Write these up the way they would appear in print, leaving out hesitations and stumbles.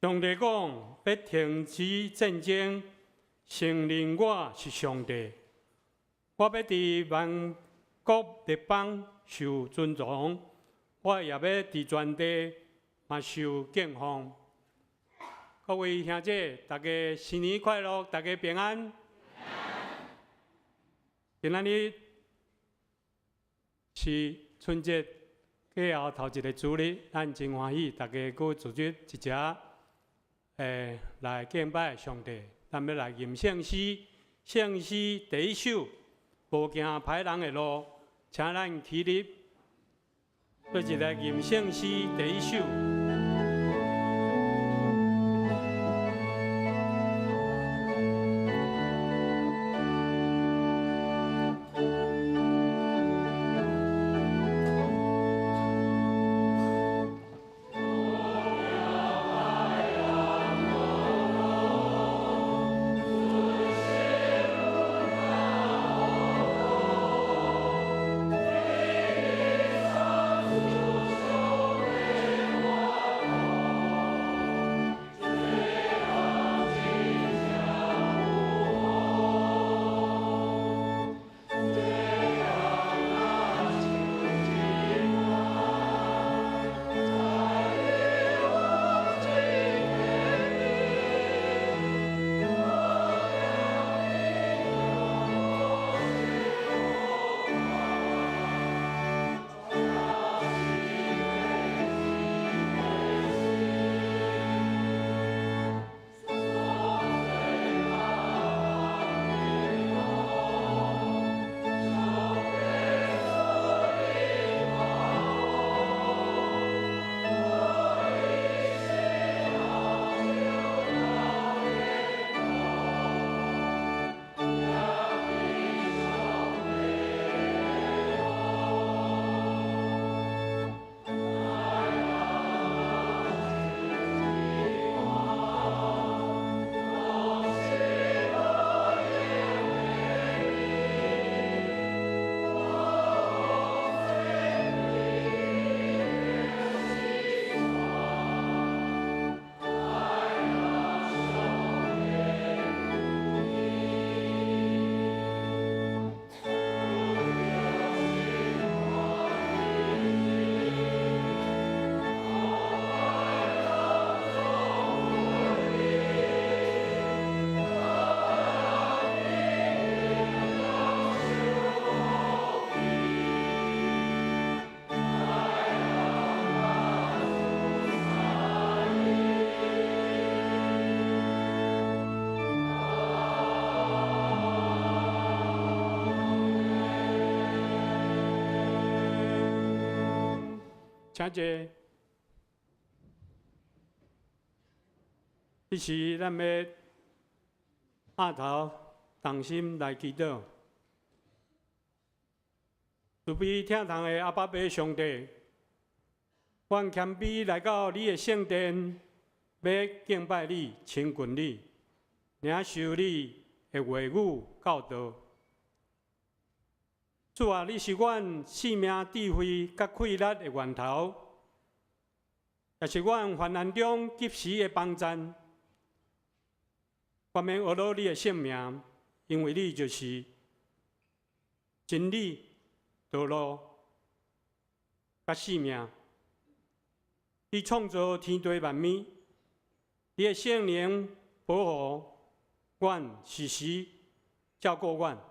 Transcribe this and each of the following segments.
上帝講欲停止戰爭，承認我是上帝。我欲佇萬國列邦受尊崇，我也欲佇全地嘛受敬奉。各位兄姐，大家新年快樂，大家平安。今仔日是春節過後頭一个主日，咱真歡喜，大家閣組織一齊來敬拜上帝。咱欲來吟聖詩，聖詩第一首，無行歹人的路，請咱起立，做一來吟聖詩第一首。請坐。彼時咱欲阿頭同心來祈禱。慈悲疼痛的阿爸父上帝，阮謙卑來到你的聖殿，欲敬拜你、親近你，領受你的話語教導。主啊，你是阮生命智慧佮氣力的源頭，也是阮患難中及時的幫贊。願欲阿羅你的聖名，因為你就是真理、道路佮生命。你創造天地萬物，你的聖靈保護阮，時時照顧阮。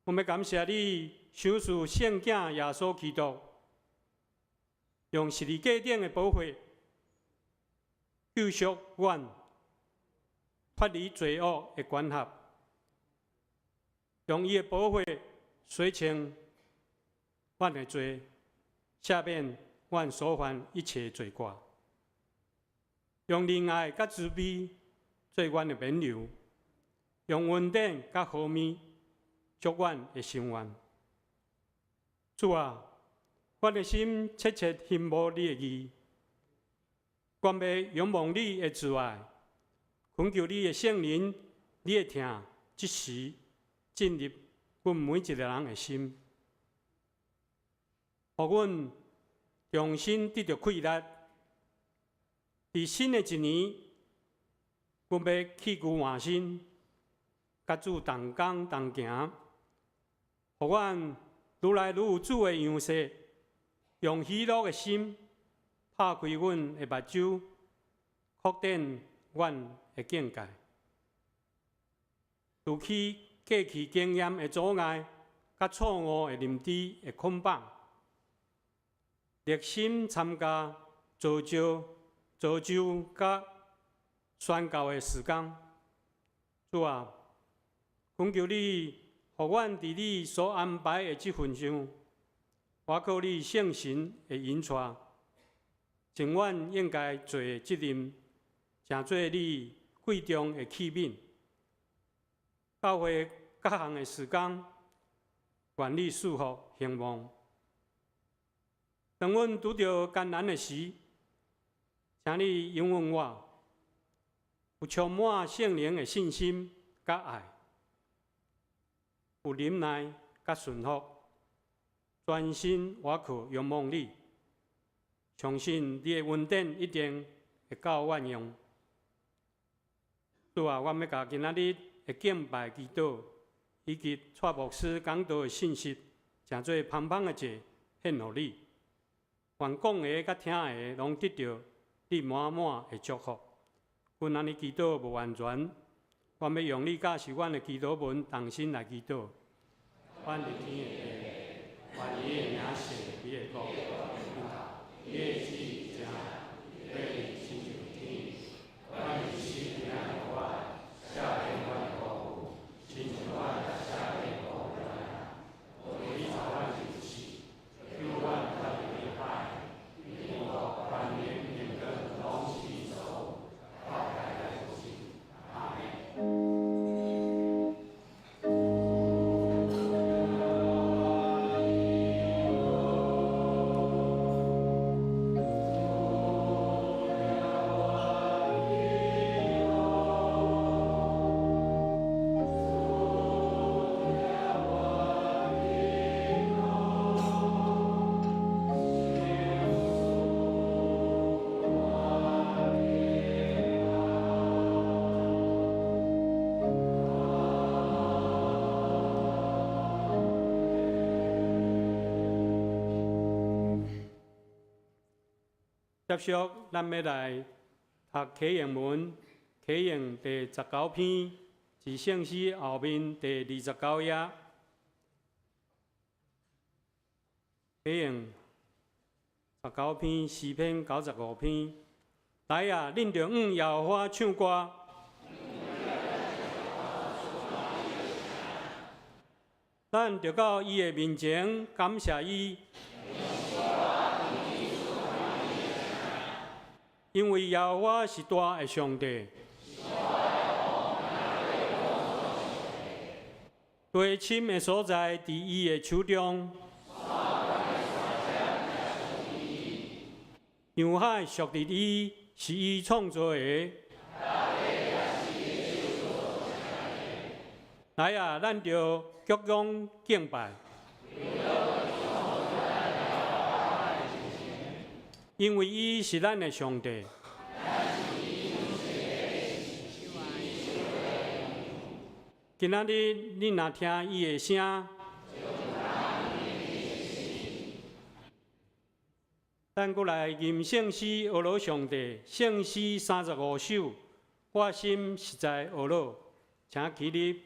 我欲感謝你，賞賜聖子耶穌基督，用十字架頂的寶血救贖阮，脫離罪惡的管轄，用伊的寶血洗清阮的罪，赦免阮所犯一切罪過，用仁愛佮慈悲做阮的冕旒，用恩典佮和睦祝阮的心願。主啊，阮的心切切欣慕你的義，願欲仰望你的慈愛，懇求你的聖靈、你的疼，這時進入阮每一个人的心，予阮重新得著氣力，佇新的一年，阮欲棄舊換新，佮主同工同行，予阮愈來愈有主的樣式，用喜樂的心拍開阮的目睭，擴展阮的境界，除去過去經驗的阻礙，佮錯誤的認知的捆綁，熱心參加造就、造就佮宣教的事工。主啊，懇求你，予阮佇你所安排的這份上，倚靠你聖神的引帶，盡阮應該做的責任，成做你貴重的器皿。教會各項的事工，願你賜福興旺。當阮拄著艱難的時，請你應允我，有充滿聖靈的信心佮愛，有忍耐佮順服，專心倚靠仰望你，相信你的恩典一定會夠阮用。主啊，我欲共今仔日的敬拜祈禱，以及蔡牧師講道的信息，成做芳芳的祭獻予你。願講的佮聽的，攏得著你滿滿的祝福。阮按呢祈禱無完全，我欲用你教示阮的祈禱文，同心來祈禱。阮佇天的父，願你的名聖，你的國臨到，你的旨意成，欲親像天。阮日時餅予阮，赦免阮的過誤，親像阮也赦免過誤的人。無你帶阮入試，救阮脫離歹。因國、權能、榮光，攏是你所有，到代代無盡。阿們。接續，咱欲來讀啟應文，啟應第19篇，佇聖詩後面第29頁。啟應十九篇，詩篇95篇。來啊，恁著向耶和華唱歌。咱著到伊的面前感謝伊。因為耶和華是大的上帝，地深的所在佇伊的手中，洋海屬佇伊，是伊創造的。來啊，咱著鞠躬敬拜。因為伊是咱的上帝。今仔日你若聽伊的聲，咱閣來吟聖詩，呵咾上帝，聖詩35首，我心實在呵咾，請起立。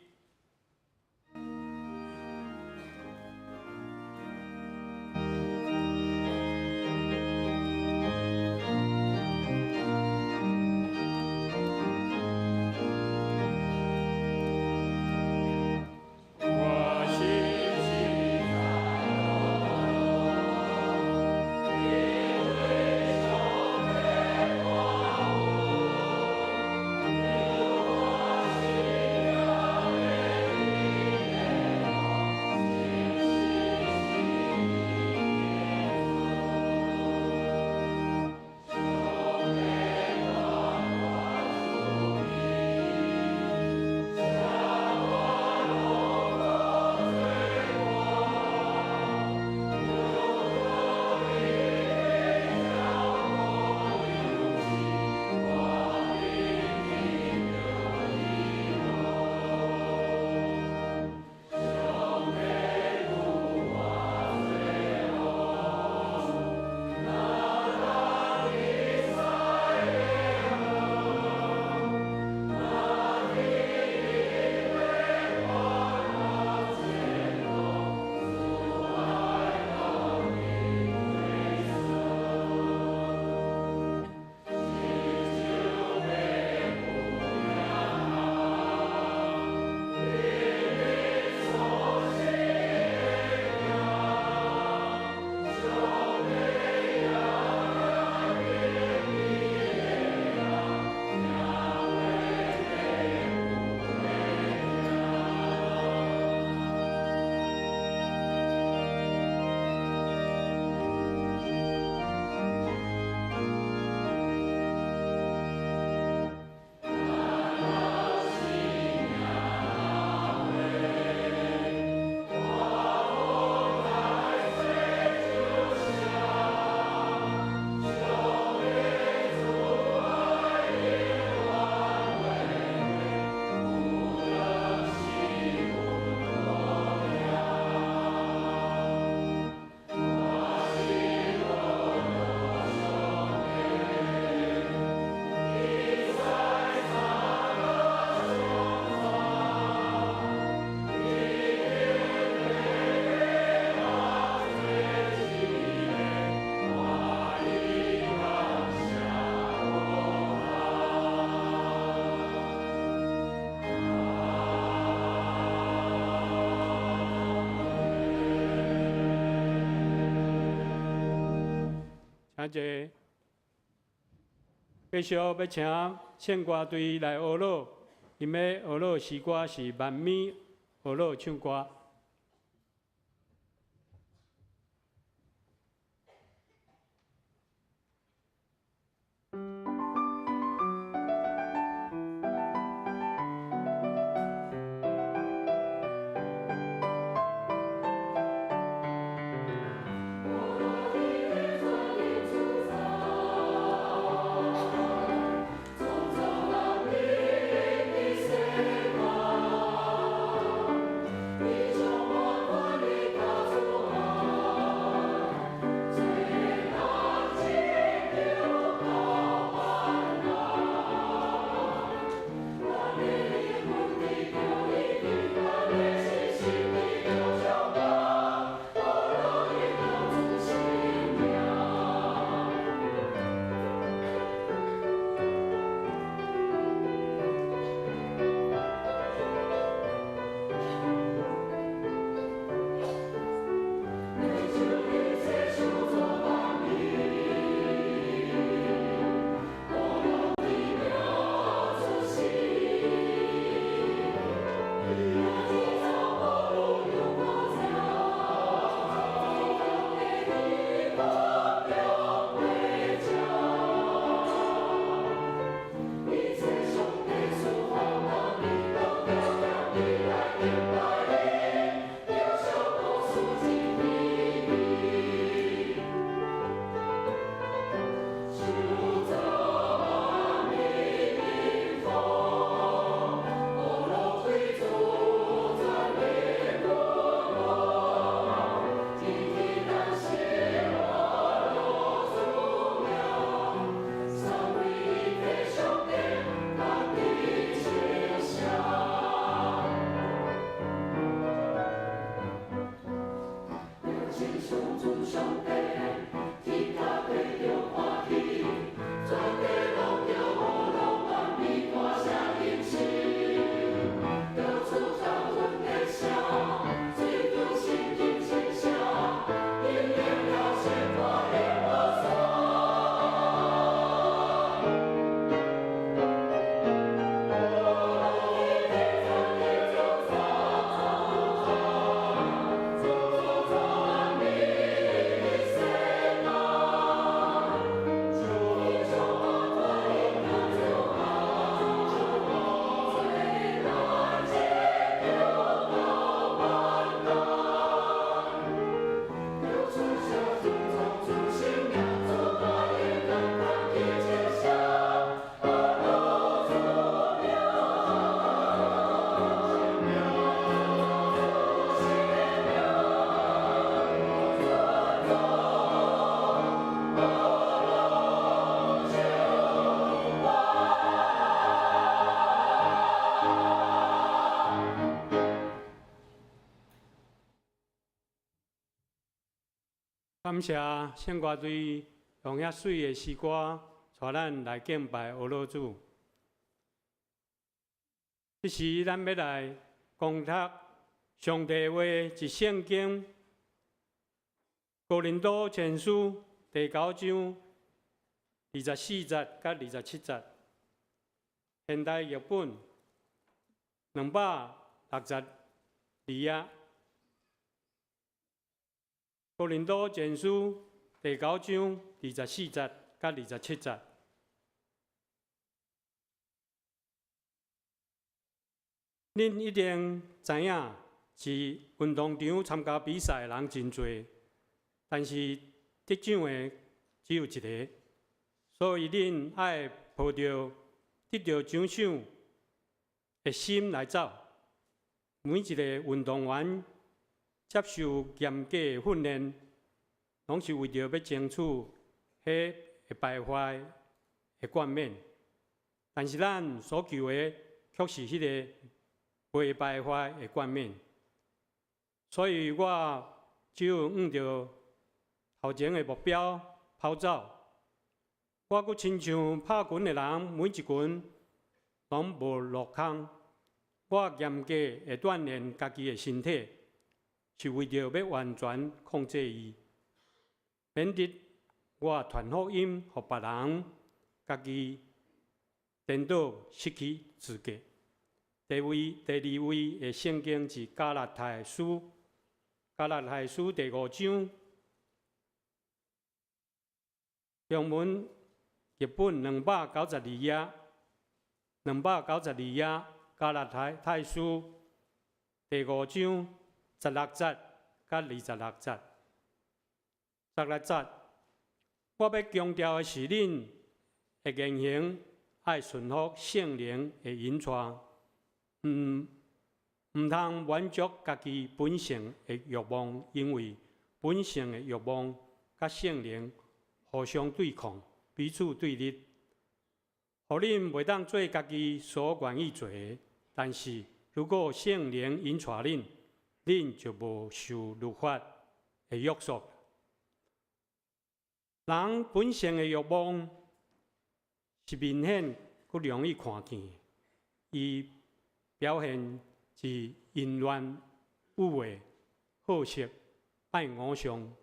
我心。仔日繼續欲請聖歌隊來學樂，𪜶欲學樂詩歌是《萬美學樂唱歌》。感謝聖歌隊用遐媠的詩歌，帶咱來敬拜阿老主。這時，咱欲來恭讀上帝話，佇聖經哥林多前書第九章24節佮27節，現代譯本262頁。哥林多前書第九章24節佮27節。恁一定知影，佇運動場參加比賽的人真濟，但是得獎的只有一个，所以恁愛抱著得著獎賞的心來走。每一个運動員接受嚴格的訓練，攏是為著欲爭取彼會敗壞的冠冕。但是咱所求的，卻是彼个袂敗壞的冠冕。所以我只有向著頭前的目標跑走。我閣親像拍拳的人，每一拳攏無落空。我嚴格會鍛鍊家己的身體，是為著欲完全控制伊，免得我傳福音予別人，家己顛倒失去資格。第二位的聖經是加拉太書，加拉太書第五章，中文譯本292頁，292頁，加拉太書第五章十六節佮26節，十六節，我欲強調的是，恁的言行愛順服聖靈的引帶，毋通滿足家己本性的欲望，因為本性的欲望佮聖靈互相對抗，彼此對立，予恁袂當做家己所願意做的。但是如果聖靈引帶恁，恁就無受律法的約束。人本性的欲望是明顯閣容易看見的，伊表現是淫亂、欲話、好色、拜偶像、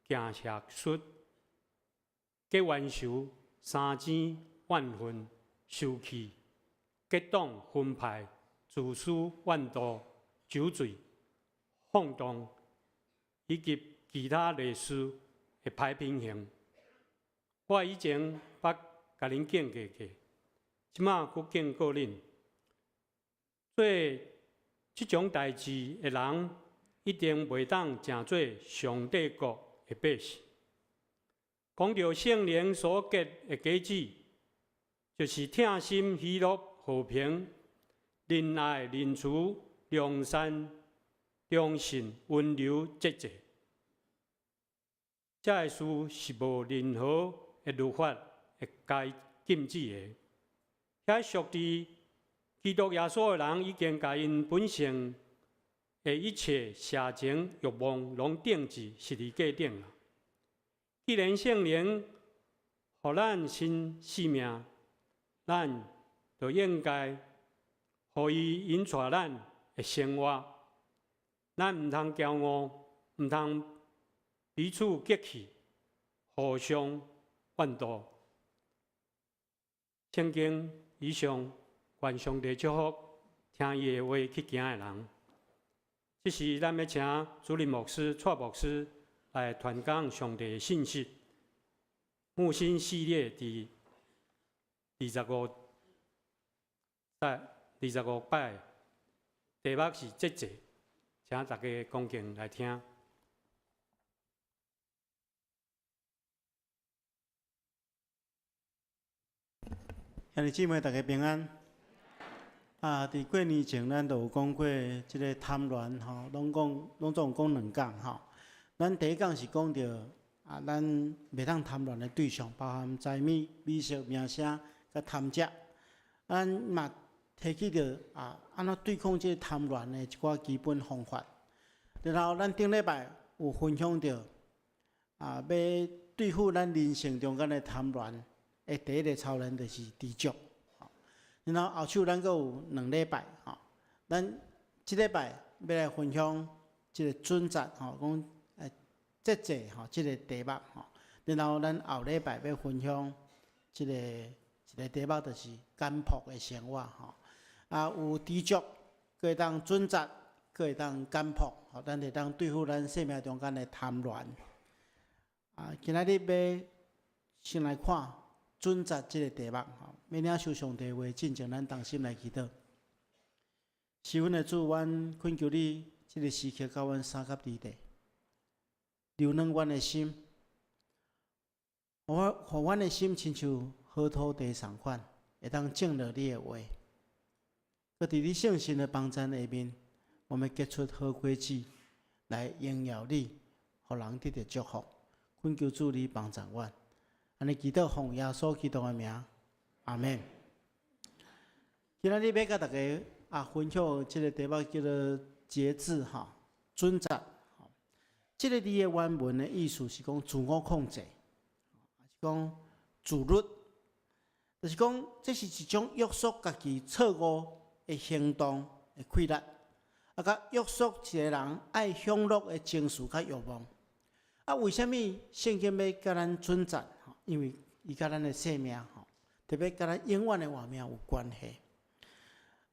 行邪術、結冤仇、相爭、怨恨、受氣、結黨、分派、自私、怨妒、酒醉、放蕩，以及其他類似的歹品行。我以前捌共恁警告過，這馬閣警告恁，做這種代誌的人，一定袂當成做上帝國的百姓。講著聖靈所結的果子，就是疼心、喜樂、和平、仁愛、仁慈、良善、忠信、溫柔、節制。這个事是無任何的律法會共伊禁止的。遐屬佇基督耶穌的人，已經共𪜶本性的一切邪情欲望，攏釘佇十字架頂啦。既然聖靈予咱新生命，咱就應該予伊引帶咱的生活。咱毋通驕傲，毋通彼此激氣，互相怨妒。聖經以上，願上帝祝福聽伊的話去行的人。這時，咱欲請主任牧師、蔡牧師來傳講上帝的信息。木心系列第25在25擺，題目是節制，請大家恭敬來聽。兄弟姊妹，大家平安。啊，佇過年前，咱就有講過這个貪戀吼，攏講攏總講兩講吼。咱第一講是講著啊，咱袂當貪戀的對象，包含財物、美色、名聲，佮貪食。咱嘛提起著啊，按怎對抗這个貪戀的一寡基本方法。然後咱頂禮拜有分享著啊，欲對付咱人生中間的貪戀的第一个操練就是知足。然後後首咱閣有兩禮拜吼，咱這禮拜欲來分享這个準則吼，講節制吼，這个題目吼。然後咱後禮拜欲分享這个一个題目，就是簡樸的生活吼。啊，有知足，閣會當準則，閣會當簡樸，吼，咱會當對付咱生命中間的貪戀。啊，今仔日欲先來看準則這个題目吼，欲領受上帝話進前，咱同心來祈禱。是阮的主，阮懇求你，這个時刻佮阮相佮佇地，柔軟阮的心，予我予阮的心親像好土地仝款，會當種落你的話。閣佇你聖神的幫贊下面，我們結出好果子來榮耀你，予人得著祝福。懇求主你幫贊阮。按呢祈禱奉耶穌基督的名，阿們。今仔日欲佮大家啊分享這个題目叫做節制吼，準則。這个字的原文的意思是講自我控制，是講自律，就是講這是一種約束家己錯誤的行動的氣力，啊，佮約束一个人愛享樂的情緒佮欲望。啊，為啥物聖經欲教咱準則？因為伊佮咱的生命吼，特別佮咱永遠的活命有關係。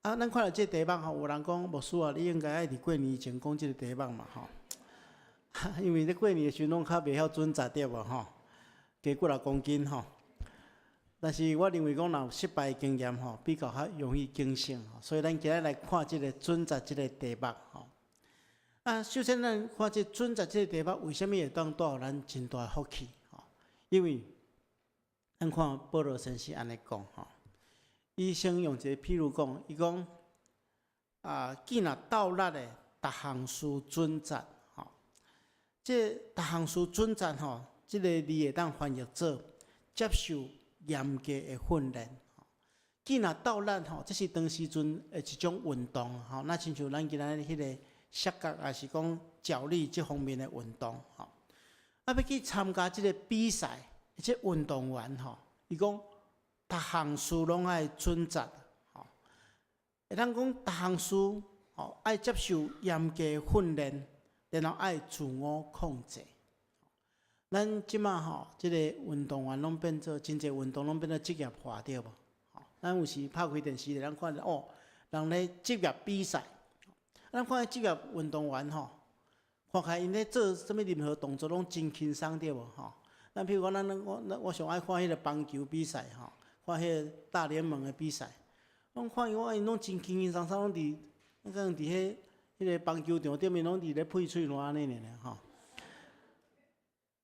啊，咱看著這個題目吼，有人講牧師啊，你應該愛佇過年前講這個題目嘛吼。因為咧過年的時陣攏較袂曉準則對無吼，加幾若公斤吼。但是我認為講，若有失敗經驗吼，比較較容易警醒。所以咱今日來看這個準則這個題目吼。啊，首先咱看這準則這個題目，為啥物會當帶予咱真大福氣？吼，因為咱看保羅先生按呢講吼，伊先用一個譬如講，伊講啊，既若鬥力的，逐項事準則吼，這逐項事準則吼，這個字會當翻譯做接受嚴格的訓練。既若鬥力吼，這是當時陣的一種運動吼，若親像咱今仔日彼個摔角，抑是講角力這方面的運動吼。啊，欲去參加這個比賽，這運動員吼，伊講逐項事攏愛準則吼。會當講逐項事吼，愛接受嚴格訓練，然後愛自我控制。咱這馬吼，這個運動員攏變做真濟運動攏變做職業化對無？咱有時拍開電視，咱看著哦，人咧職業比賽。咱看職業運動員吼，看起來𪜶咧做啥物任何動作攏真輕鬆對無？吼，咱譬如講，咱我我上愛看彼個棒球比賽吼，看彼個大聯盟的比賽，攏看伊，我𪜶攏真輕輕鬆鬆，攏佇，可能佇彼彼個棒球場頂面攏佇咧配喙瀾按呢爾爾吼。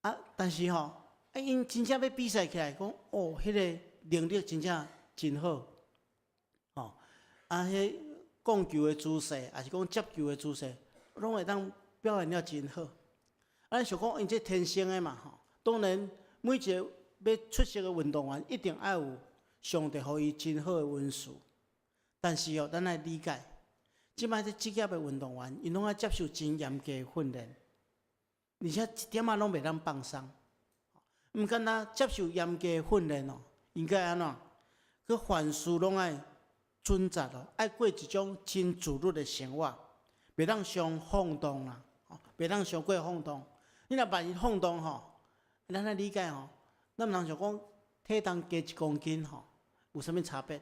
啊，但是吼，啊，𪜶真正欲比賽起來，講哦，彼個能力真正真好，吼，啊，彼摃球的姿勢，抑是講接球的姿勢，攏會當表現了真好。啊，咱想講，𪜶這天生的嘛吼。當然，每一個欲出色的運動員，一定愛有上帝予伊真好的恩賜。但是哦，咱愛理解，這擺這職業的運動員，𪜶攏愛接受真嚴格的訓練，而且一點仔攏袂當放鬆。毋干焦接受嚴格的訓練哦，應該按怎？閣凡事攏愛準則哦，愛過一種真自律的生活，袂當傷放蕩啦，袂當傷過放蕩。你若萬一放蕩吼，咱愛理解吼，咱毋通想講體重加一公斤吼，有啥物差別？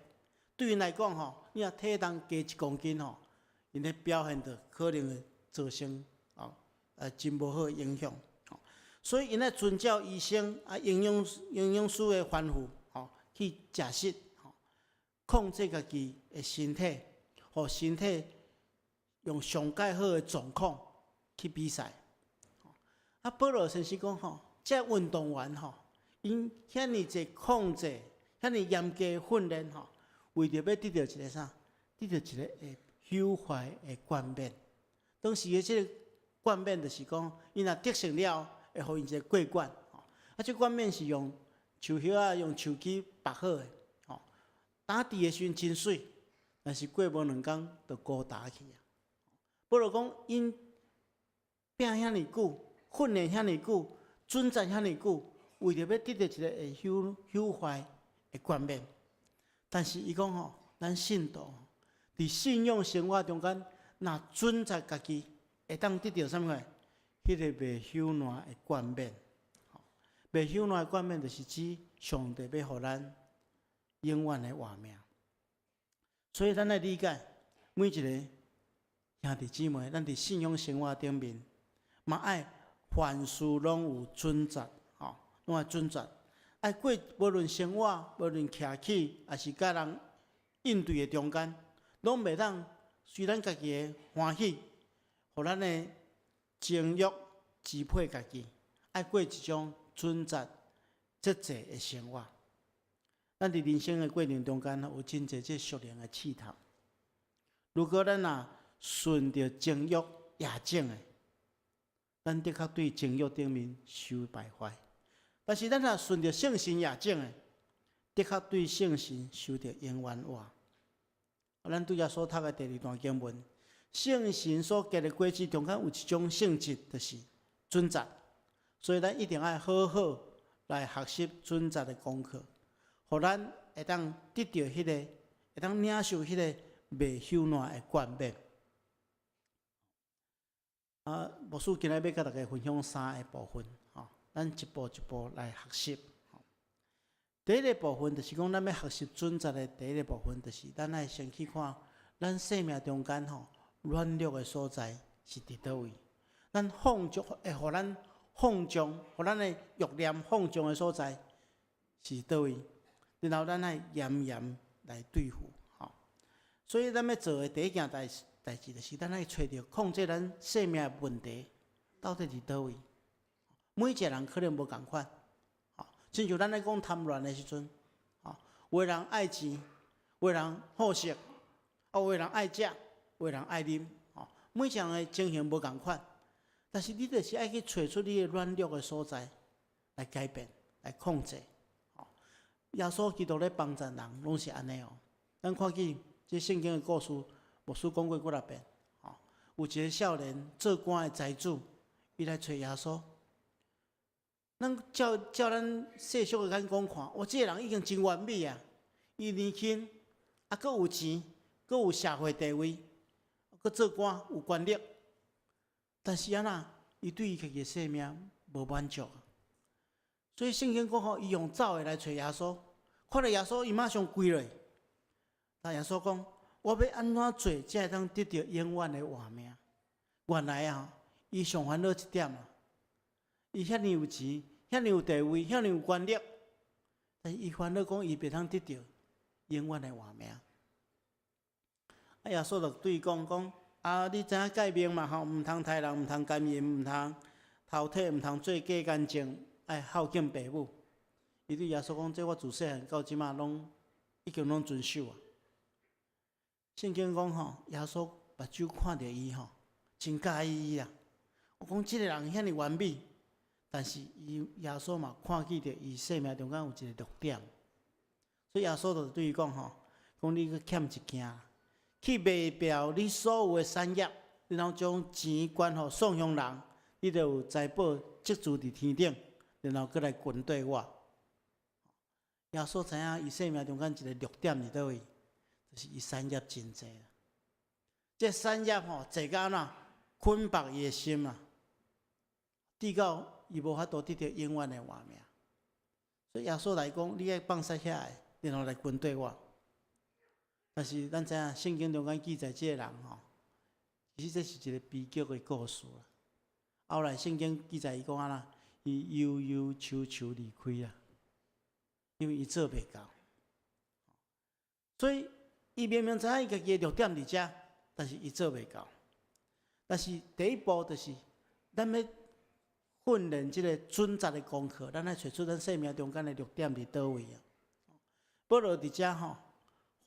對𪜶來講吼，你若體重加一公斤吼，𪜶的表現就可能會造成哦，真無好的影響。所以𪜶愛遵照醫生啊、營養師的吩咐，吼，去食食，控制家己的身體，予身體用上蓋好的狀況去比賽。啊，保羅先生講吼，這運動員吼，𪜶遐爾濟控制，遐爾嚴格訓練吼，為著欲得著一個啥？得著一個會朽壞的冠冕。當時的這個冠冕就是講，𪜶若得勝了，會予𪜶一個桂冠。啊，這冠冕是用樹葉仔，用樹枝縛好的。吼，打佇的時陣真媠，但是過無兩工就孤焦去啊。保羅講，𪜶拼遐爾久，訓練遐爾久，準則遐爾久，為著欲得著一個會朽壞的冠冕。但是伊講吼，咱信徒佇信仰生活中間，若準則家己，會當得著啥物貨？彼個袂朽爛的冠冕。袂朽爛的冠冕，就是指上帝欲予咱永遠的活命。所以咱愛理解，每一個兄弟姊妹，咱佇信仰生活頂面，嘛愛凡事攏有準則，吼，攏愛準則，愛過無論生活，無論徛起，抑是佮人應對的中間，攏袂當隨咱家己的歡喜，予咱的情慾支配家己，愛過一種準則節制的生活。咱佇人生的過程中間，有真濟這屬靈的試探。如果咱若順著情慾夜種的，咱的確對情慾頂面收敗壞；但是咱若順著聖神夜種的，的確對聖神收著永遠活。咱拄才所讀的第二段經文，聖神所結的果子中間有一種性質，就是準則。所以咱一定愛好好來學習準則的功課，予咱會當得著彼個，會當領受彼個袂朽爛的冠冕。啊，牧師今日欲佮大家分享三个部分，吼，咱一步一步來學習。第一个部分就是講，咱欲學習準則的第一个部分，就是咱愛先去看咱生命中間吼軟弱的所在是佇佗位，咱放縱會予咱放縱，予咱的欲念放縱的所在是佗位，然後咱愛嚴嚴來對付，吼。所以咱欲做的第一件代誌，就是咱愛揣著控制咱生命的問題到底佇佗位。每一个人可能無仝款。親像咱咧講貪戀的時陣，吼，有的人愛錢，有的人好色，啊，有的人愛食，有的人愛啉，吼，每一個人的情形無仝款，但是你就是愛去揣出你的軟弱的所在來改變、來控制。吼，耶穌基督咧幫助人，攏是按呢哦。咱看見這聖經的故事，牧師講過幾若遍，吼，有一个少年做官的財主，伊來揣耶穌。咱照照咱世俗的眼光看，哇，這个人已經真完美啊！伊年輕，啊，閣有錢，閣有社會地位，閣做官有權力。但是按怎，伊對伊家己的生命無滿足。所以聖經講吼，伊用走的來揣耶穌，看著耶穌，伊馬上跪落。但耶穌講：我欲按怎做，才會當得著永遠的活命？原來啊，伊上煩惱一點啊。伊遐爾有錢，遐爾有地位，遐爾有權力，但是伊煩惱講伊袂當得著永遠的活命。啊，耶穌就對伊講講：啊，你知影誡命嘛？吼，毋通刣人，毋通姦淫，毋通偷提，毋通做假見證，愛孝敬爸母。伊對耶穌講：這我自細漢到這馬攏已經攏遵守啊。聖經講吼，耶穌目睭看著伊吼，真佮意伊啊。我講這个人遐爾完美。但是伊耶穌嘛看見著伊生命中間有一个弱點，所以耶穌就對伊講吼，講你閣欠一件，去賣掉你所有的產業，然後將錢捐予喪窮人，你就有財寶積聚佇天頂，然後閣來跟綴我。耶穌知影伊生命中間一个弱點佇佗位，就是伊產業真濟。這產業吼濟到按怎捆綁伊的心啊，直到伊無法度得著永遠的活命。所以耶穌來講，你愛放捨遐个，然後來跟綴我。但是咱知影聖經中間記載這个人吼，其實這是一个悲劇的故事啦。後來聖經記載伊講按怎，伊憂憂愁愁離開啊，因為伊做袂到。所以伊明明知影伊家己的弱點佇遮，但是伊做袂到。但是第一步就是咱欲訓練這个準則的功課，咱愛揣出咱生命中間的弱點佇佗位啊。保羅佇遮吼，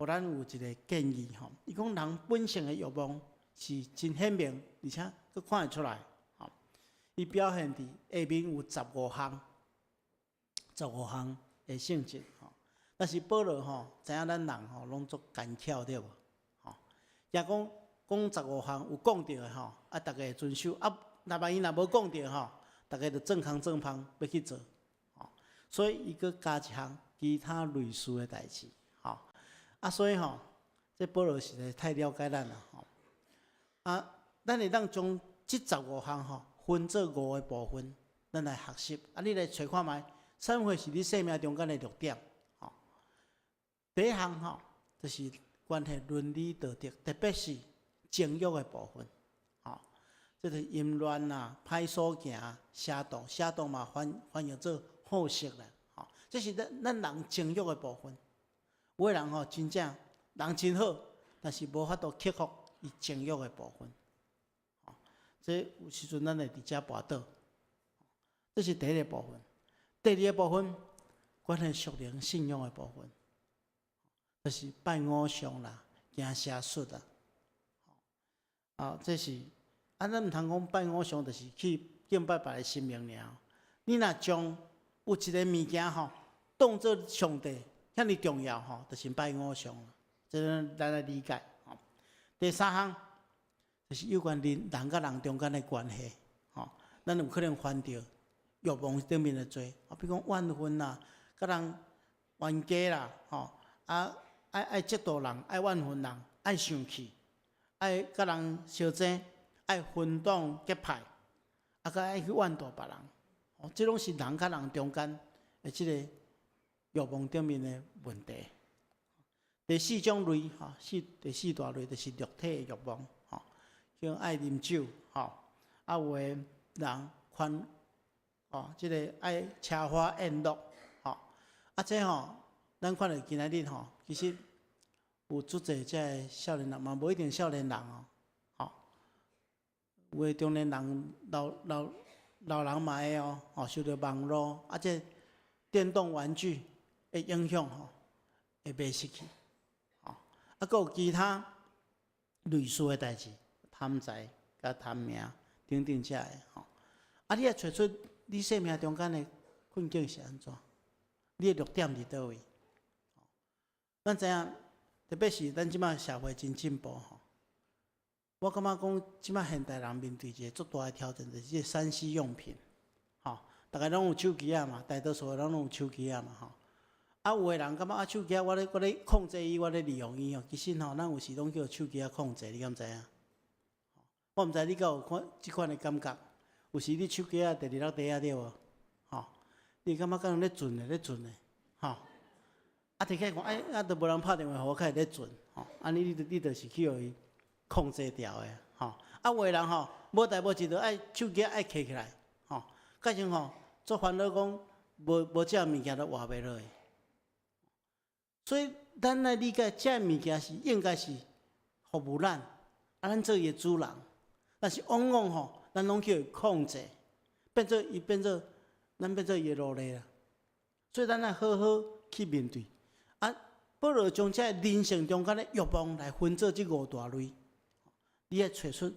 予咱有一个建議吼。伊講人本性的欲望是真顯明，而且閣看會出來。吼，伊表現佇下面有十五項，十五項的性質吼。但是保羅吼，知影咱人吼攏足奸巧對無？吼，也講講十五項有講著的吼，啊，逐家會遵守啊。若萬一若無講著吼，逐家就裝空裝芳欲去做，吼，所以伊閣加一項其他類似的代誌，吼，啊，所以吼，這保羅實在太了解咱啦，吼，啊，咱會當將這十五項吼分做五个部分，咱來學習，啊，你來揣看覓，啥物貨是你生命中間的弱點，吼。第一項吼，就是關係倫理道德，特別是情欲的部分。這個淫亂啦、歹所行、邪動，邪動嘛翻譯做好色啦，吼，這是咱咱人情欲的部分。有的人吼，真正人真好，但是無法度克服伊情欲的部分。吼，這有時陣咱會佇遮跋倒。這是第一个部分。第二个部分，關係屬靈信仰的部分，就是拜偶像啦、行邪術啦。啊，這是啊，咱毋通講拜偶像，就是去敬拜別个神明爾。你若將有一个物件吼，當做上帝遐爾重要吼，就是拜偶像。這個咱來理解。吼，第三項就是有關人人佮人中間的關係，吼，咱有可能犯著欲望頂面的罪，啊，比如講怨恨啦，佮人冤家啦，吼，啊，愛愛嫉妒人，愛怨恨人，愛生氣，愛佮人相爭，愛分黨結派，啊，閣愛去怨妒別人，哦，這攏是人佮人中間的這個慾望頂面的問題。第四種類，吼，第四大類就是肉體的慾望，吼，像愛啉酒，吼，啊有的人寬，哦，這个愛奢華宴樂，吼，啊這吼，咱看著今仔日吼，其實有足濟這个少年人嘛，無一定少年人哦，吼，有的中年人、老人嘛會哦，吼，受著網路啊，這電動玩具的影響吼，會迷失去，吼，啊，閣有其他類似的代誌，貪財佮貪名等等這个吼，啊，你愛揣出你生命中間的困境是按怎？你的弱點佇佗位？咱知影，特別是咱這馬社會真進步吼。我感覺講，這馬現代人面對一个足大的挑戰，就是這个3C 用品，吼，逐家攏有手機仔嘛，大多數人攏有手機仔嘛，吼。啊，有的人感覺啊，手機仔我咧控制伊，我咧利用伊吼。其實吼，咱有時攏叫手機仔控制，你敢知影？我毋知你敢有看這款的感覺？有時你手機仔佇佇落地仔對無？吼，你感覺敢若咧轉咧咧轉咧，吼。啊，提起來看，哎，啊，都無人拍電話予我，較會咧轉，吼。按呢你就是去予伊控制牢的，吼。啊，有的人吼，無代無誌就愛手機愛揢起來，吼。改成吼，足煩惱講，無這个物件都活袂落去。所以，咱來理解，這个物件是應該是服務咱，啊，咱做伊的主人。但是往往吼，咱攏去予伊控制，變做伊變做咱變做伊的奴隸啦。所以，咱愛好好去面對。啊，保羅將這个人性中間的慾望來分做這五大類，你愛揣出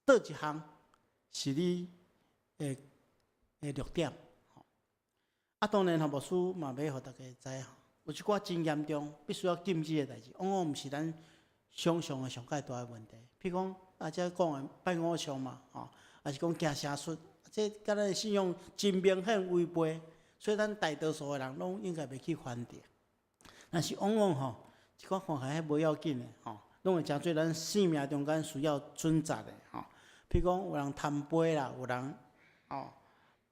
佗一項是你的弱點。啊，當然吼，牧師嘛欲予大家知吼，有一寡真嚴重，必須要禁止的代誌，往往毋是咱想象的上蓋大的問題。譬如講，啊，這講的拜偶像嘛，吼，抑是講行邪術，這佮咱的信仰真明顯違背，所以咱大多數的人攏應該袂去犯著。但是往往吼，一寡看起來彼無要緊的吼，攏會成做咱生命中間需要準則的吼。譬如講，有人貪杯啦，有人吼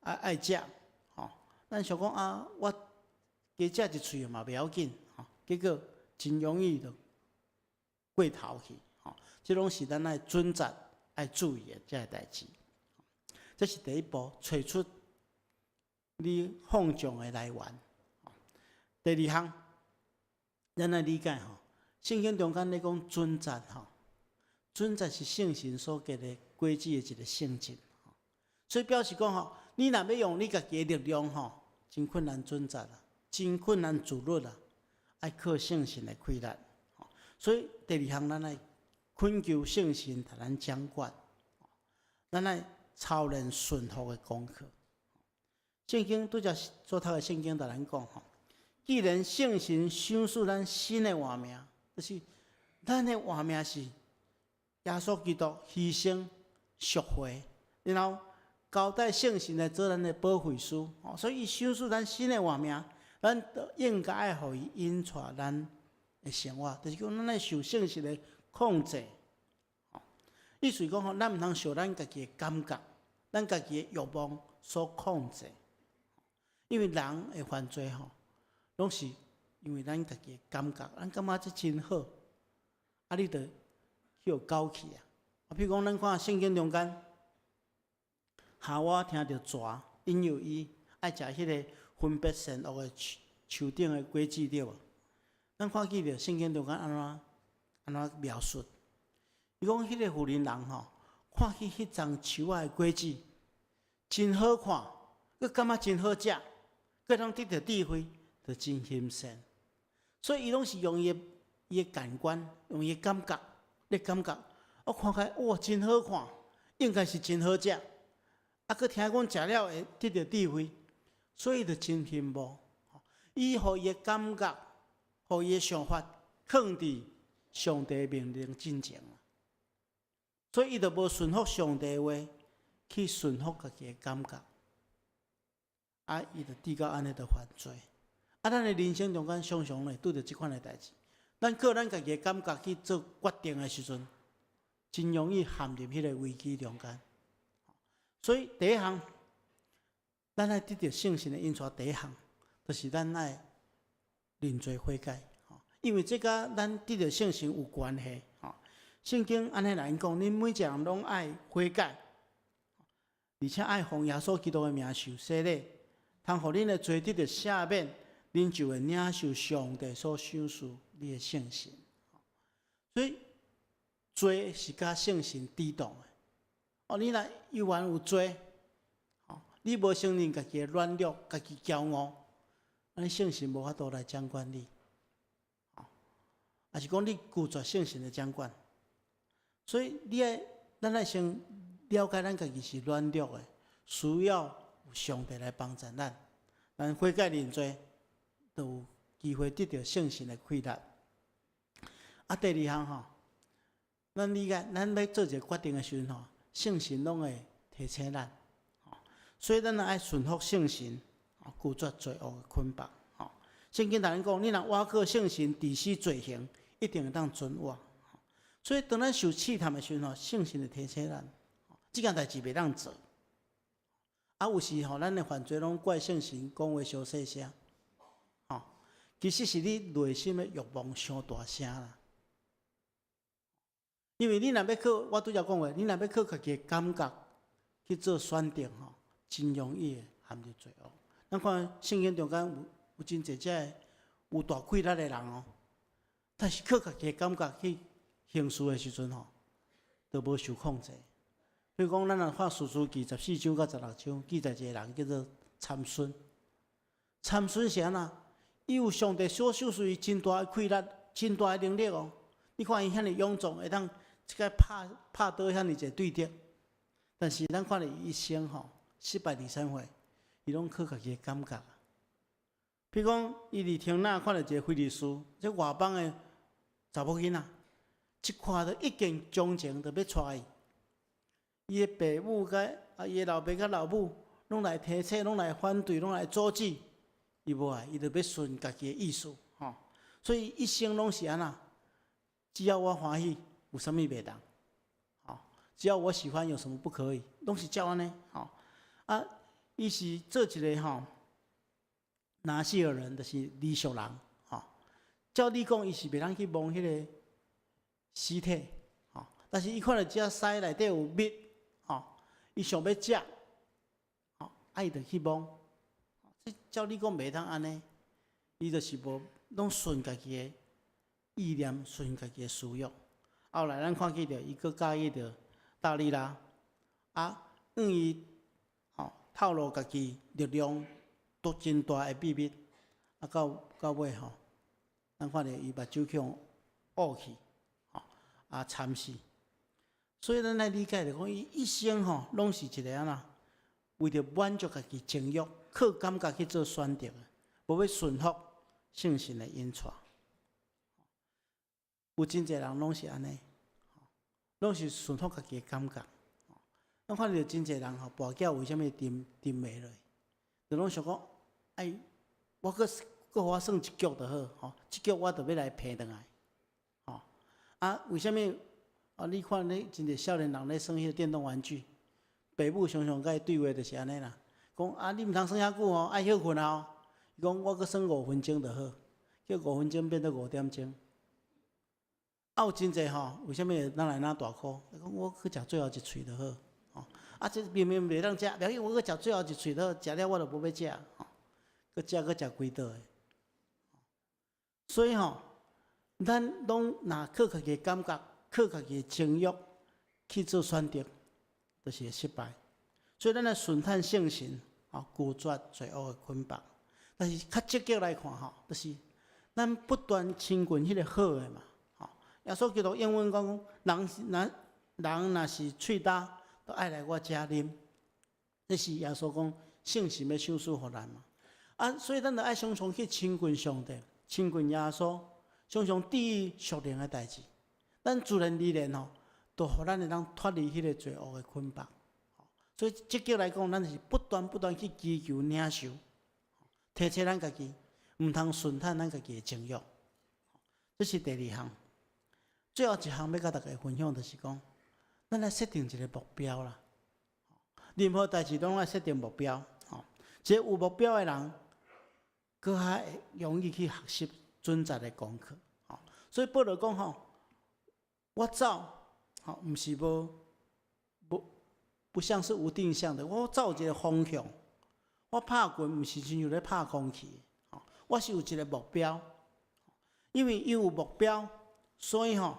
愛食吼，咱想講啊，我加食一喙嘛袂要緊吼，結果真容易就過頭去吼。這攏是咱愛準則、愛注意的這个代誌。這是第一步，揣出你放縱的來源。第二項，咱愛理解吼，聖經中間咧講準則吼，準則是聖神所結的果子的一个性質。所以表示講吼，你若欲用你家己的力量吼，真困難準則啊，真困難自律啊，愛靠聖神的氣力。所以第二項，咱愛懇求聖神予咱掌管，咱愛操練順服的功課。聖經拄才所讀的聖經，共咱講吼，既然聖神賞賜咱新的活命，就是咱的活命是耶穌基督犧牲贖回，然後交代聖神來做咱的保惠師，所以伊賞賜咱新的活命，咱就應該愛予伊引帶咱的生活，就是講咱愛受聖神的控制。意思講吼，咱毋通受咱家己的感覺、咱家己的慾望所控制，因為人會犯罪吼，攏是因為咱家己的感覺，咱感覺這真好，啊，你就去予攪去啊。啊，譬如講，咱看聖經中間，夏娃聽著蛇引誘伊愛食彼个分別善惡的樹樹頂的果子對無？咱看見著聖經中間按怎按怎描述？伊講彼个婦人人吼，看見彼叢樹仔的果子真好看，閣感覺真好食，閣通得著智慧，就真欣羨。所以伊攏是用伊的感官，用伊的感覺，咧感覺，我看起來哇真好看，應該是真好食。啊，閣聽講食了會得著智慧，所以就真羨慕。伊予伊的感覺，予伊的想法，囥佇上帝命令進前。所以伊就無順服上帝話，去順服家己的感覺。啊，伊就跌到按呢就犯罪。啊，咱的人生中間常常會拄著這款的代誌。咱靠咱家己的感覺去做決定的時陣，真容易陷入彼个危機中間。所以第一項，咱愛得著聖神的引帶。第一項，就是咱愛認罪悔改。因為這佮咱得著聖神有關係。聖經按呢來講，恁每一個人攏愛悔改，而且愛奉耶穌基督的名受洗禮，通予恁的罪得著赦免，恁就會領受上帝所賞賜你的聖神。所以罪是佮聖神抵擋的。哦，你若猶原有罪，你無承認家己的軟弱、家己驕傲，按呢聖神無法度來掌管你。抑是講你拒絕聖神的掌管。所以你愛，咱愛先了解咱家己是軟弱的，需要有上帝來幫助咱。咱悔改認罪，就有機會得著聖神的氣力。啊，第二項吼，咱理解，咱欲做一个決定的時陣吼，聖神攏會提醒咱。所以咱愛順服聖神，拒絕罪惡的捆綁。聖經同咱講，你若倚靠聖神治死罪行，一定會當存活。所以當咱受試探的時陣吼，聖神會提醒咱，這件代誌袂當做。啊，有時吼，咱的犯罪攏怪聖神講話傷細聲，吼，其實是你內心的欲望傷大聲啦。因為你若欲靠，我拄才講過，你若欲靠家己的感覺去做選擇吼，真容易會陷入罪惡。咱看聖經中間有真濟這个有大氣力的人哦，但是靠家己的感覺去行事的時陣吼，都無受控制。比如講，咱若看士師記14章到16章，記載一個人叫做參孫。參孫是按怎？伊有上帝所賞賜伊真大的氣力、真大的能力哦。你看伊遐爾勇壯，會當這个拍拍倒遐爾濟對敵。但是咱看著伊一生吼，失敗二三回，伊攏靠家己的感覺。比如講，伊佇亭納看著一個非利士，這外邦的查某囡仔，一看著一見鍾情，就欲娶伊。伊的爸母佮啊，伊的老爸佮老母，攏來提醒，攏來反對，攏來阻止，伊無愛，伊就欲順家己的意思，吼。所以一生攏是按怎？只要我歡喜，有啥物袂當？吼，只要我喜歡，有什麼不可以？攏是照按呢，吼。啊，伊是做一個吼，拿細耳人，就是異屬人，吼。照理講，伊是袂當去摸彼个屍體，吼。但是伊看著這獅內底有蜜，吼，伊想欲食，吼，啊，伊就去摸。這照理講袂當按呢，伊就是無攏順家己的意念，順家己的私欲。後來咱看見著，伊閣佮意著大利拉，啊，向伊吼透露家己力量都真大的秘密，啊，到到尾吼，咱看著伊目睭去予烏去，吼，啊，慘死。所以咱來理解著講，伊一生吼攏是一个按怎，為著滿足家己情欲，靠感覺去做選擇，無欲順服聖神的引帶。有真濟人攏是按呢，攏是順服家己的感覺。咱看著真濟人吼，跋筊為啥物沉沉袂落？就攏想講，哎，我閣閣予我耍一局就好，吼，這局我就欲來騙轉來，吼。啊，為啥物？啊，你看咧，真濟少年人咧耍彼个電動玩具，爸母常常佮伊對話就是按呢啦，講啊，你毋通耍遐久哦，愛歇睏啊。伊講我閣耍五分鐘就好，叫五分鐘變做5點鐘。啊，有真濟吼，為啥物會哪來哪大箍？伊講我去食最後一喙就好，吼。啊，這明明袂當食，袂要緊，我閣食最後一喙就好，食了我就無欲食，吼。閣食閣食規桌的。所以吼，咱攏若靠家己的感覺，靠家己的情欲去做選擇，就是會失敗。所以咱來順趁聖神，吼，拒絕罪惡的捆綁。但是較積極來看吼，就是咱不斷親近彼个好的嘛，吼。耶穌基督應允講，人若人若是喙焦，都愛來我遮啉。這是耶穌講聖神欲賞賜予咱嘛。啊，所以咱著愛常常去親近上帝，親近耶穌，常常注意屬靈的代誌。咱自然而然吼，就予咱會當脫離彼个罪惡的捆綁。所以積極來講，咱是不斷不斷去祈求領受，提醒咱家己，毋通順趁咱家己的情欲。這是第二項。最後一項欲佮大家分享，就是講，咱來設定一个目標啦。任何代誌攏愛設定目標，吼。一个有目標的人，閣較容易去學習準則的功課，吼。所以保羅講吼，我走，吼，毋是無無不像是無定向的，我走有一个方向。我拍拳毋是親像咧拍空氣，吼，我是有一个目標。因為伊有目標，所以吼，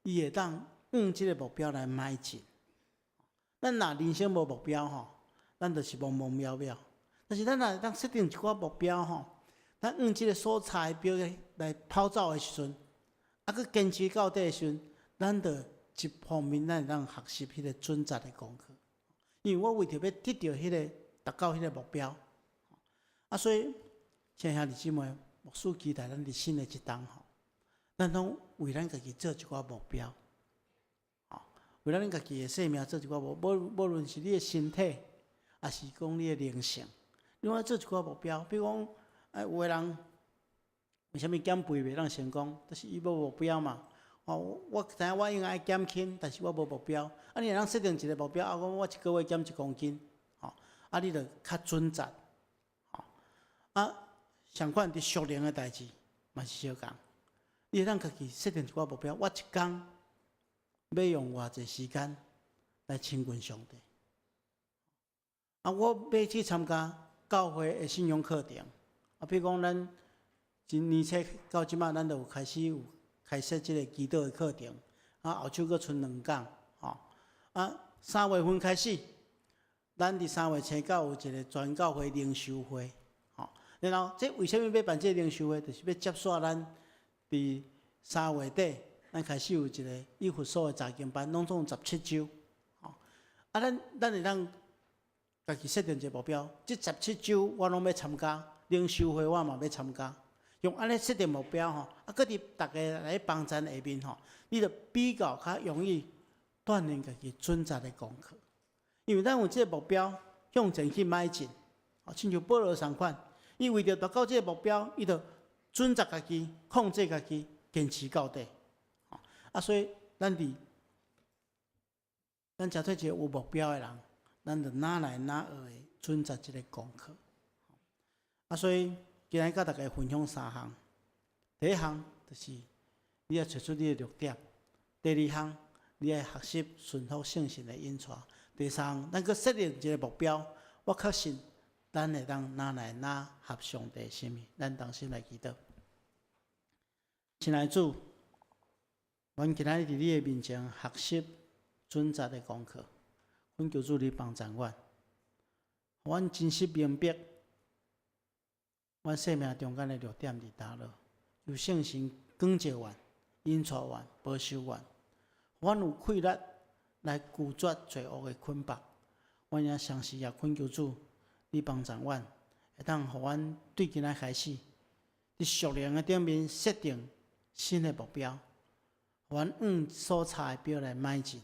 伊會當向這个目標來邁進。咱若人生無目標吼，咱就是茫茫渺渺。但是咱若會當設定一寡目標吼，咱向這个所差的標來跑走的時陣，啊，閣堅持到底的時陣，咱就一方面咱會當學習彼个準則的功課。因為我為著欲得著彼个達到彼个目標，啊，所以親愛兄弟姊妹，牧師期待咱佇新的一冬吼，咱攏為咱家己做一寡目標，吼，為咱家己的生命做一寡目，無論是你的身體，抑是講你的靈性，你攏愛做一寡目標。比如講，啊，有的人為啥物減肥袂當成功？就是伊無目標嘛。哦，我知影我應該愛減輕，但是我無目標。啊，你會當設定一個目標，啊，講我一個月減1公斤，吼，啊，你就較準則，吼。啊，相款佇屬靈的代誌嘛是相仝。你會當家己設定一寡目標，我一工欲用偌濟時間來親近上帝。啊，我欲去參加教會的信仰課程。啊，比如講咱今年初到這馬，咱就有開始有開設這個祈禱的課程。啊，後手閣賰兩講，吼。啊，3月份開始，咱佇3月初九有一個全教會靈修會，吼。然後，這為啥物欲辦這個靈修會？就是欲接續咱佇3月底，咱開始有一個以弗所的查經班，攏總17週，吼。啊，咱會當家己設定一個目標，這十七週我攏欲參加靈修會，我嘛欲參加。用按呢設定目標吼，啊，閣佇逐家來幫贊下面吼，你就比較較容易鍛鍊家己準則的功課。因為咱有這個目標向前去邁進，哦，親像保羅仝款，伊為著達到這個目標，伊就準則家己，控制家己，堅持到底。啊，所以咱佇咱成做一個有目標的人，咱就哪來哪學會準則這個功課。啊，所以今日佮大家分享三項。第一項就是你愛揣出你的弱點；第二項，你愛學習順服聖神的引帶；第三項，咱閣設定一個目標。我確信，咱會當哪來哪合上帝心意。咱同心來祈禱。親愛的主，阮今仔日佇你的面前學習準則的功課，懇求主你幫助阮，予阮真實明白，阮生命中間的弱點佇佗落，求聖神光照阮、引帶阮、保守阮，予阮有氣力來拒絕罪惡的捆綁。阮也相信也懇求主，你幫助阮，會當予阮對今仔開始，佇屬靈的頂面設定新的目標，予阮按所差的標來邁進，予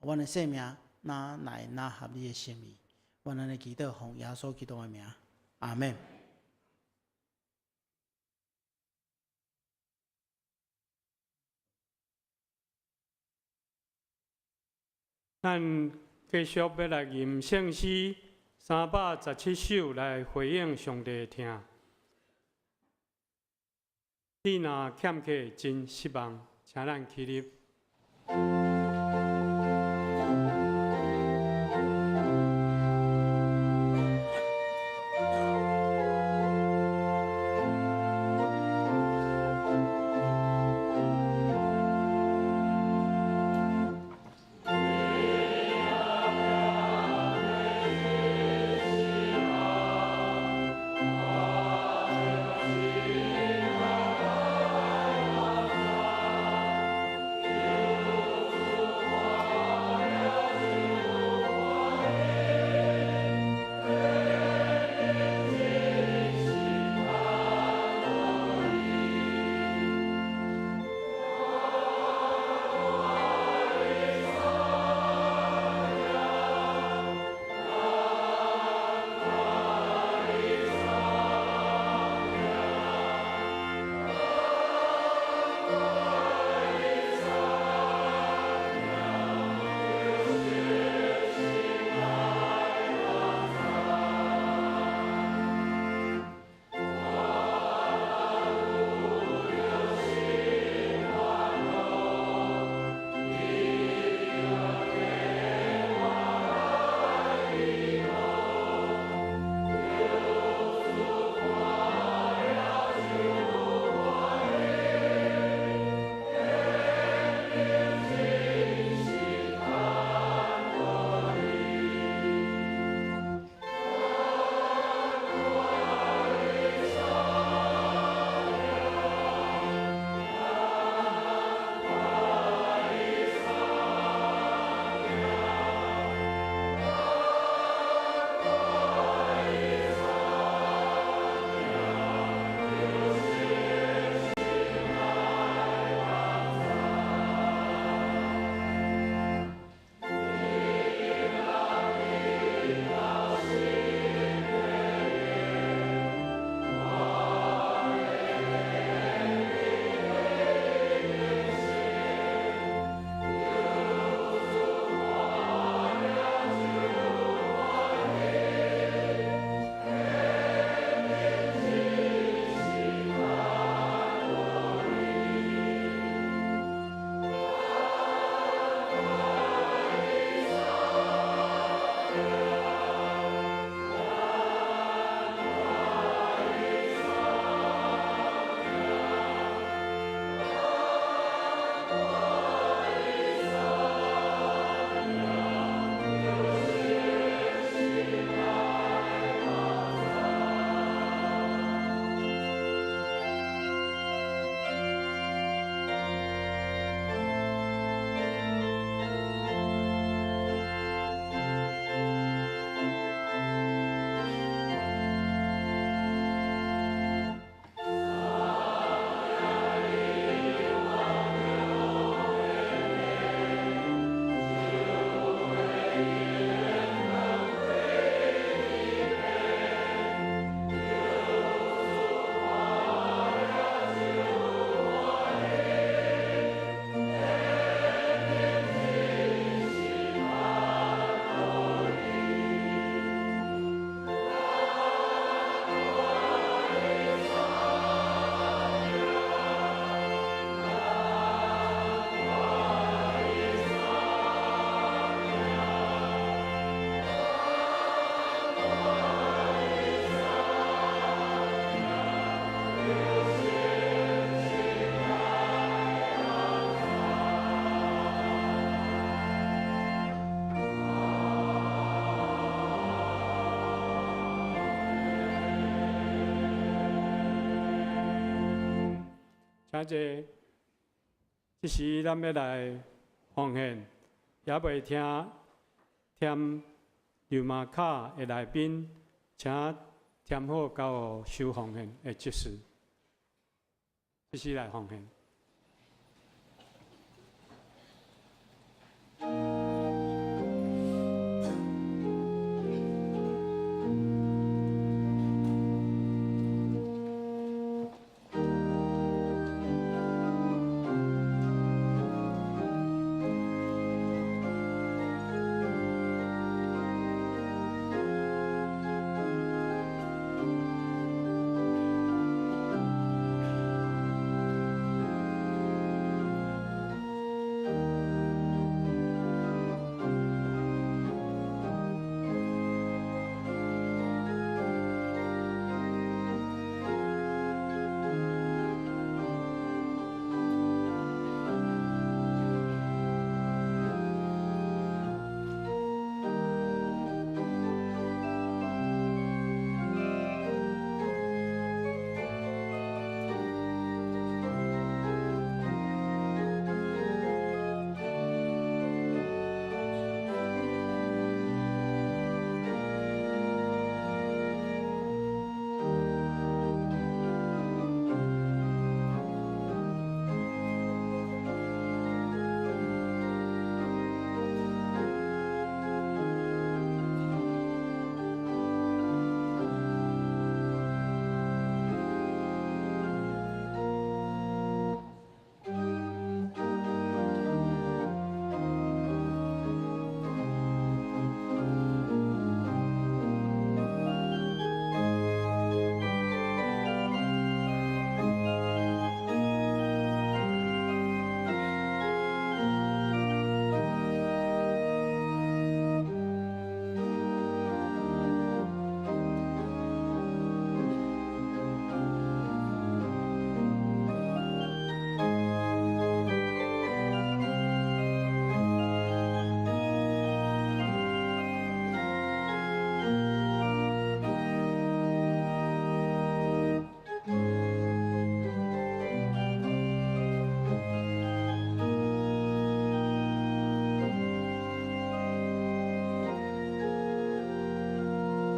阮的生命哪來哪合你的心意。阮按呢祈禱，奉耶穌基督的名，阿們。咱繼續欲來吟聖詩317首來回應上帝的疼。你若欠客真失望，請咱起立。請坐。這時咱欲來奉獻，猶未聽添溜馬卡的來賓，請添好交予收奉獻的執事。這時來奉獻。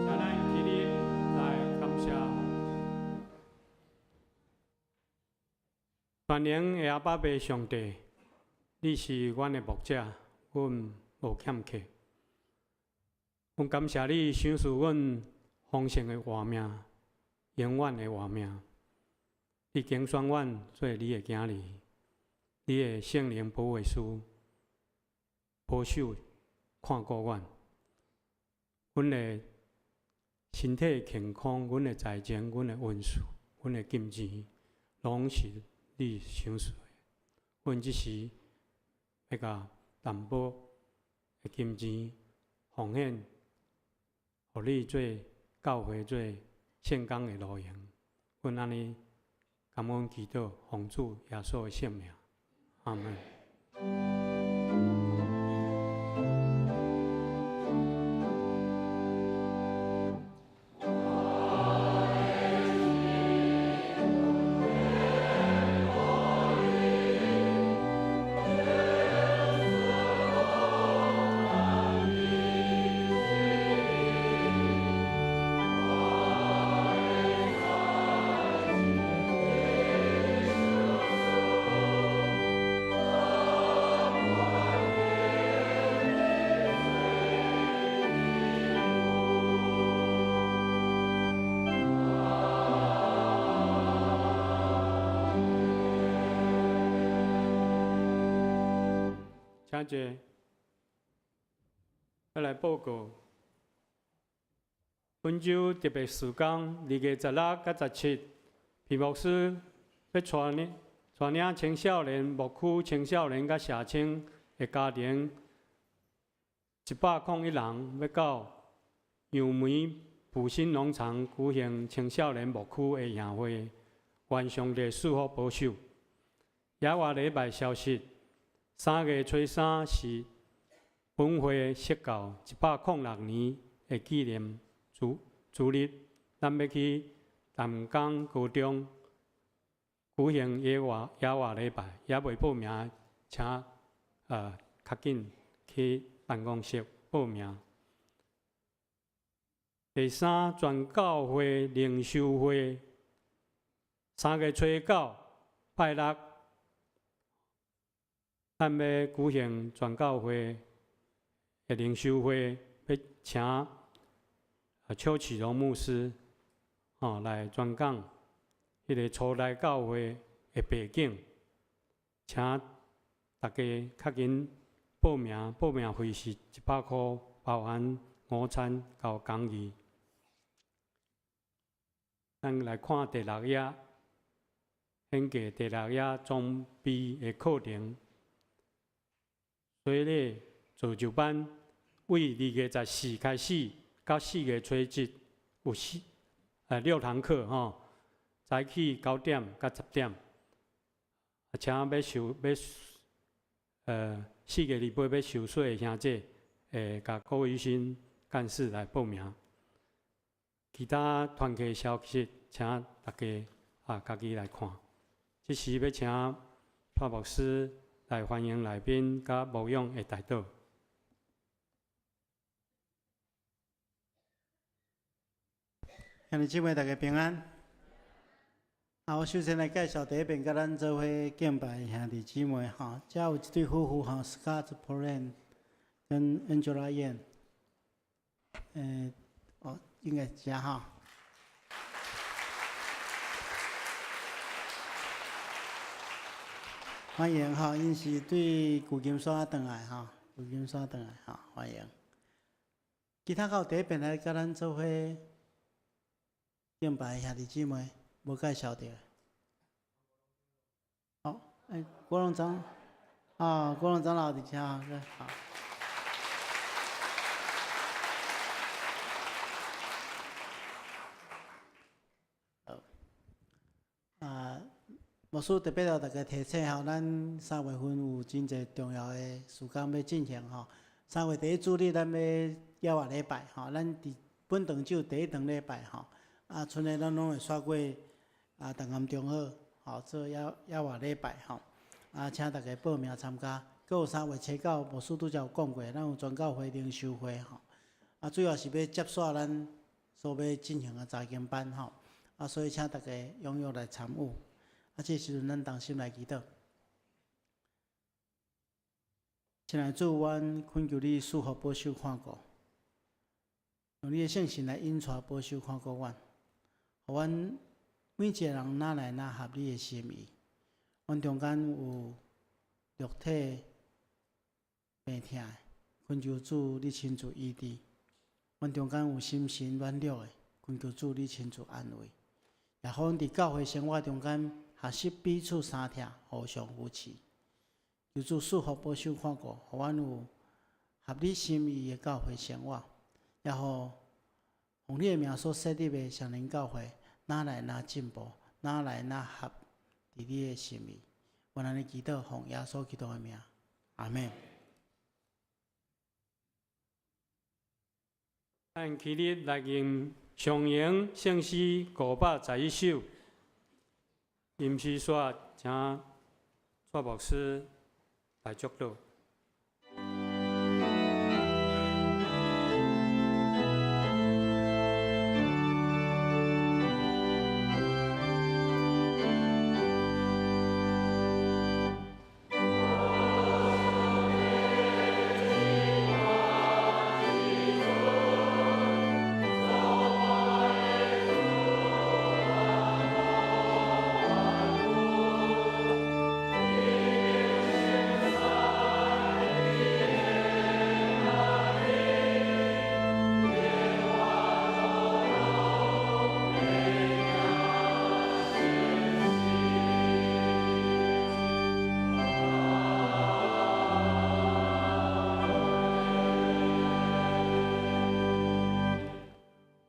請咱起立來感謝。全能的阿爸父上帝，你是阮的牧者，阮無欠缺。阮感謝你賞賜阮豐盛的活命，永遠的活命。你揀選阮做你的囝兒，你的聖靈保惠師保守看顧阮，阮的身體健康，阮的財政，阮的恩賜，阮的金錢，攏是你賞賜的。阮這時欲共淡薄的金錢奉獻，予你做教會做聖工的路用。阮按呢感恩祈禱，奉主耶穌的聖名，阿門。請坐，欲來報告。本週特別事工，2月16佮17，皮牧師欲帶領青少年牧區青少年佮社青的家庭101人，欲到楊梅埔心農場舉行青少年牧區的營會，願上帝賜福保守。額外禮拜消息。3月初3是本會釋教106年的紀念主日，咱欲去淡江高中舉行耶和華禮拜，猶未報名，請較緊去辦公室報名。第三，全教會靈修會，3月初9拜六，咱欲舉行全教會的靈修會，欲請邱啟榮牧師吼來專講彼个初代教會的背景，請大家較緊報名，報名費是100箍，包含午餐佮講義。咱來看第六頁，顯示第六頁裝備的課程。洗禮造就班，為2月14開始到4月初7，有六堂課吼，早起9點到10點。啊，請欲受欲4月28欲受洗的兄弟，會共郭玉新幹事來報名。其他團契消息，請大家家己來看。這時欲請潘牧師來歡迎來賓佮牧養的代禱。兄弟姊妹，大家平安。我首先來介紹第一遍佮咱做伙敬拜的兄弟姊妹吼，遮有一對夫婦吼，Scott Poran 跟 Angela Yan。應該是遮吼。歡迎吼，𪜶是對舊金山轉來吼，舊金山轉來吼，歡迎。其他閣有第一遍來佮咱做伙敬拜的兄弟姊妹，無介紹著。好，郭龍長，郭龍長老佇遮，好。牧師特別予大家提醒吼，咱3月份有真濟重要的事工欲進行吼。3月第一主日，咱欲耶和華禮拜吼，咱佇本堂只有第一堂禮拜吼。賰的咱攏會煞過東岩中學吼做耶和華禮拜吼。請大家報名參加。閣有3月初9，牧師拄才有講過，咱有全教會靈修會吼。主要是欲接煞咱所欲進行的查經班吼。所以請大家踴躍來參與。這時陣咱同心來祈禱。親愛的主，阮懇求你賜福保守看顧，用你的聖神來引帶保守看顧阮，予阮每一個人若來若合你的心意。阮中間有肉體病疼的，懇求主你親自醫治；阮中間有心神軟弱的，懇求主你親自安慰。也予阮佇教會生活中間學習彼此相疼，互相扶持。求主賜福保守看顧，予阮有合你心意的教會生活，也予奉你的名所設立的雙靈教會，若來若進步，若來若合佇你的心意。阮按呢祈禱，奉耶穌基督的名，阿們。咱起立來吟上榮聖詩511首，吟詩煞請蔡牧師來祝禱。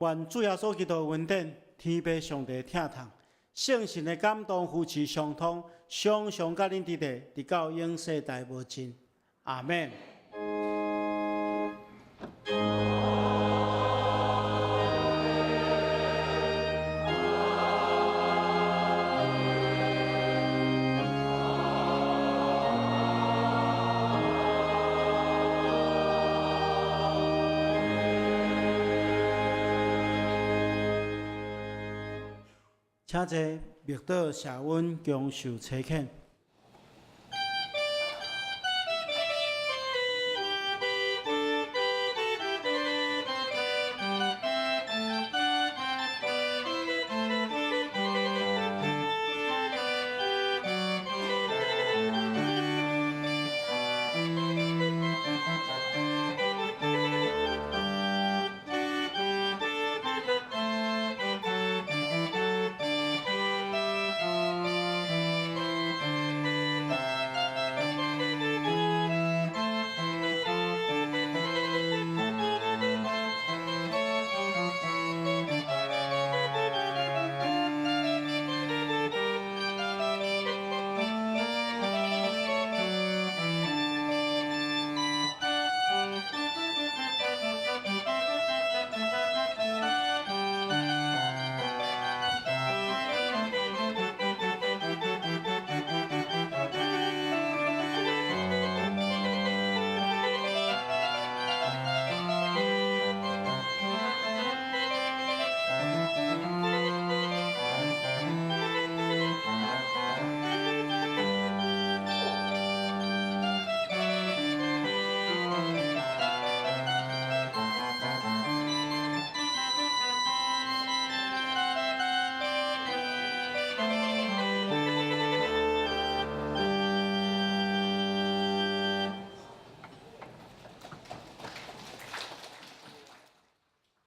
願主耶穌基督的恩典、天父上帝的疼痛、聖神的感動、扶持、相通，常常佮恁佇咧，直到永世代無盡。阿們。請坐，默禱赦阮，共受差遣。